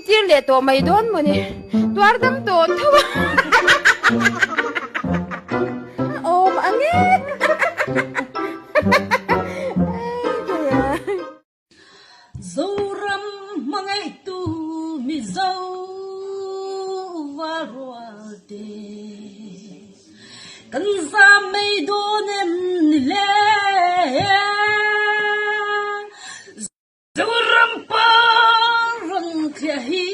tir leh tawh mai dawn maw ni? Tuar dam tawh tho a. Awm ang e. Zoram hmangaihtu Mizo Varualte kan zam mai dawn em ni le? Zoram par rawn thliah hi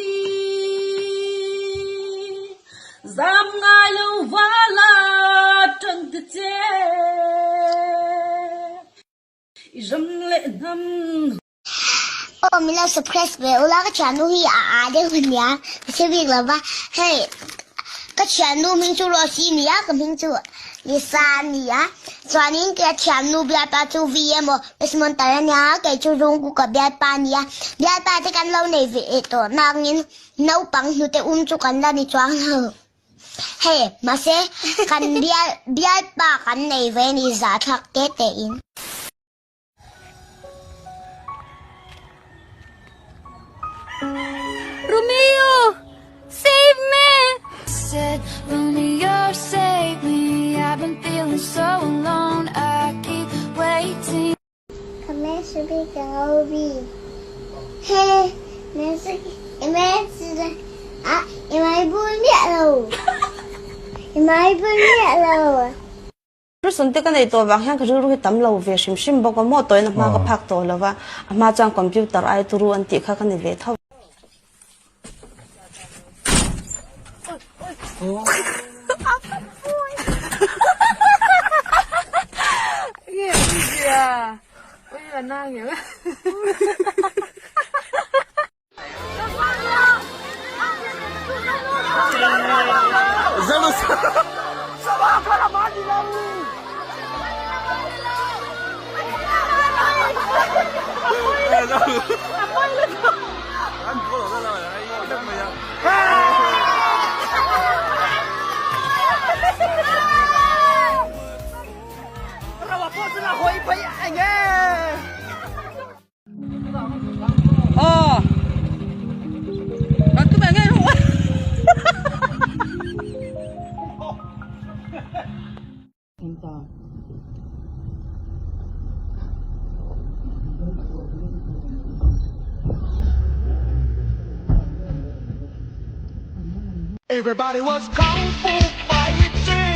zam ngai lo vala tan ti che. I ram leh hnam. Aw min lo surprise ve ula ka thiannu hi a a deuh ania ka hre bik lo va hei ka thiannu hming chu Rose ania ka hming chu Lisa ania chuanin ka thiannu bialpa chu V emaw Resmontar ania kei chu Rungku ka bialpa ania bialpa te kan lo nei ve tawh nangin naupang hnute um chu kan la ni chuang lo. Hei, mahse kan bial bialpa kan nei ve ni zahthlak te te in. Romeo! Save me! Said, Romeo, save me. I've been feeling so alone. I keep waiting. Person te ka nei tawh vang hian ka rilru hi tam lo ve hrim hrim bawk a maw tawhin a hma ka phak tawh lo va, a hma chuan computer ai turu an tih kha ka ni ve tho. Everybody was kung fu fighting.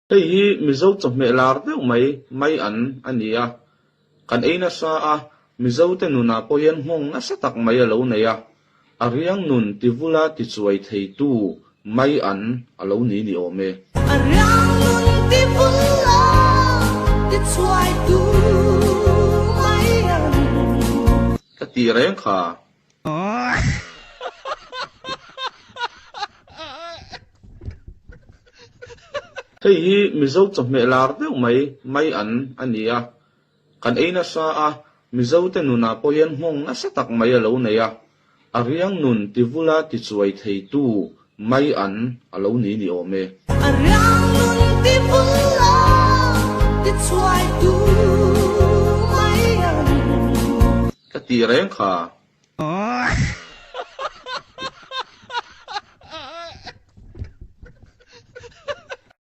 Hei hi Mizo chawhmeh lar deuh mai mai an a ni a, kan ei nasa a, Mizote nunah pawh hian nghawng nasa tak mai a lo nei a, a riang nun tivula tichuai theitu mai an a lo ni ni awm e. A riang nun tivula tichuaitu mai an. Ka tih reng kha. Hei hi Mizo chawhmeh lar deuh mai mai an a ni a, Kan ei nasa a, Mizote nunah pawh hian nghawng nasa tak mai a lo nei a, a riang nun tivula tichuai theitu mai an a lo ni ni awm e. A riang nun tivula tichuaitu mai an. Ka tih reng kha.